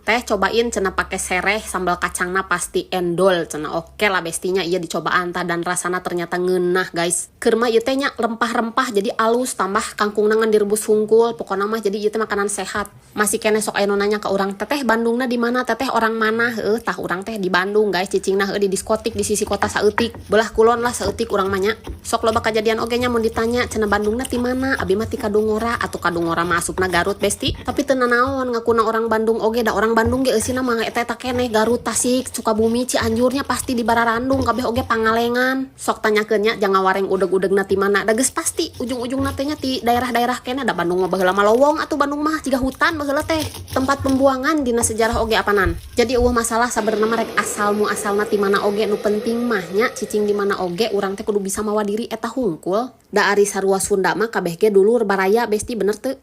"Teh, cobain," cenah, "pakai sereh, sambal kacangna pasti endol," cenah. Oke lah, Besti nya, iya dicobaan tah dan rasana ternyata ngeunah, guys. Keur mah ieu teh nya rempah-rempah, jadi alus, tambah kangkungna ngan direbus hungkul. Pokokna mah jadi ieu teh makanan sehat. Masih keneh sok aya nu nanya ka urang, "Teteh Bandungna di mana? Teteh orang mana?" Heuh, tah urang teh di Bandung, guys, cicingna heuh di diskotik di sisi kota saeutik, belah kulon lah saeutik urang mah nya. Sok loba kajadian oge nya mun ditanya cenah, "Bandungna ti mana?" Abi mah ti Kadungora atau Kadungora mah asupna Garut, Besti. Tapi teu nanaon ngakuna orang Bandung oge, da orang Bandung ge eusina mah eta eta keneh, Garut, Tasik, Sukabumi, Cianjurnya pasti di Bararandung kabeh oge, Pangalengan. Sok tanyakeun nya jangan wareng udeg-udegna ti mana, da geus pasti ujung-ujungna teh nya ti daerah-daerah keneh. Da Bandung mah baheula mah lowong atuh. Bandung mah jiga hutan baheula teh, tempat pembuangan dina sejarah oge apanan. Jadi euweuh masalah sabenerna mah rek asal muasalna ti mana oge, nu penting mah nya cicing di mana oge urang teh kudu bisa mawa diri, eta hungkul. Da ari sarua Sunda mah kabeh ge dulur baraya, Besti, bener teu?